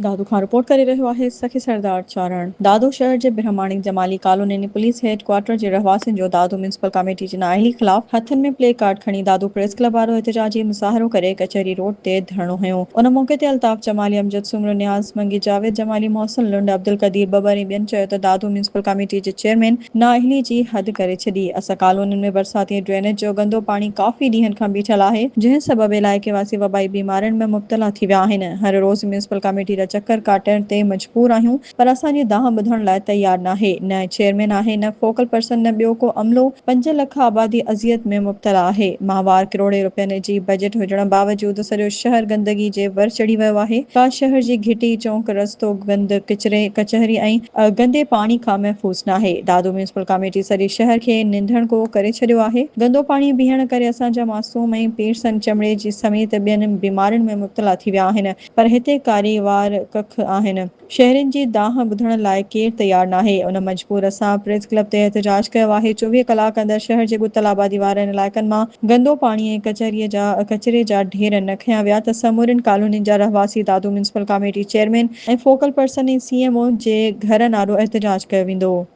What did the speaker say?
دادو کان رپورٽ ڪري رهيو آهي سخي سردار چارڻ. دادو شهر جي Brahmani Jamali colony ۽ police head quarter جي رهواسين جو دادو ميونسپل ڪاميٽي جي نااهلي خلاف هٿن ۾ پلي ڪارڊ کڻي دادو پريس ڪلب وارو احتجاجي مظاهرو ڪري ڪچهري روڊ تي ڌرڻو هنيو ان موقعي تي الطاف جمالي، امجد سومرو، نياز منگي، جاويد جمالي، محسن لنڊ، عبدالقدير ٻٻر ۽ ٻين چيو ته دادو ميونسپل ڪاميٽي جي چيئرمين نااهلي جي حد ڪري ڇڏي. اسان ڪالونين ۾ برساتي ۽ ڊرينيج جو گندو پاڻي ڪافي ڏينهن کان بيٺل آهي، جنهن سبب علائقي واسي وبائي بيمارين ۾ مبتلا ٿي ويا آهن. هر روز ميونسپل ڪاميٽي جا چڪر ڪاٽڻ تي مجبور آهيون، پر اسان جي دانهن ٻڌڻ لاء تيار ناهي. نه چيئرمين آهي، نه فوڪل پرسن، نه ٻيو ڪو عملو. 5 لک آبادي اذيت ۾ مبتلا آهي. ماهوار ڪروڙين روپين جي بجيٽ هجڻ باوجود سڄو شهر گندگي جي ور چڙهي ويو آهي. ڪا شهر جي گهٽي، چونڪ، رستو گند، ڪچري، ڪچهري ۽ گندي پاڻي کان محفوظ ناهي. دادو ميونسپل ڪاميٽي سڄي شهر کي ننڌڻڪو ڪري ڇڏيو آهي. گندو پاڻي بيهڻ ڪري اسان جا معصوم ۽ پيرسن چمڙي جي سميت ٻين بيمارين ۾ مبتلا ٿي ويا آهن پر هتي ڪاري وار ڪک آهن. شهرين جي دانهن ٻڌڻ لاء ڪير تيار ناهي. ان مجبور اسان پريس ڪلب تي احتجاج ڪيو آهي. 24 ڪلاڪ اندر شهر جي ڳتل آبادي وارن علائقن مان گندو پاڻي ۽ ڪچهري جا ڪچري جا ڍير نه کنيا ويا ته سمورين ڪالونين جا رهواسي Dadu municipal committee chairman ۽ focal person ۽ C M O جي گهرن آڏو احتجاج ڪيو ويندو.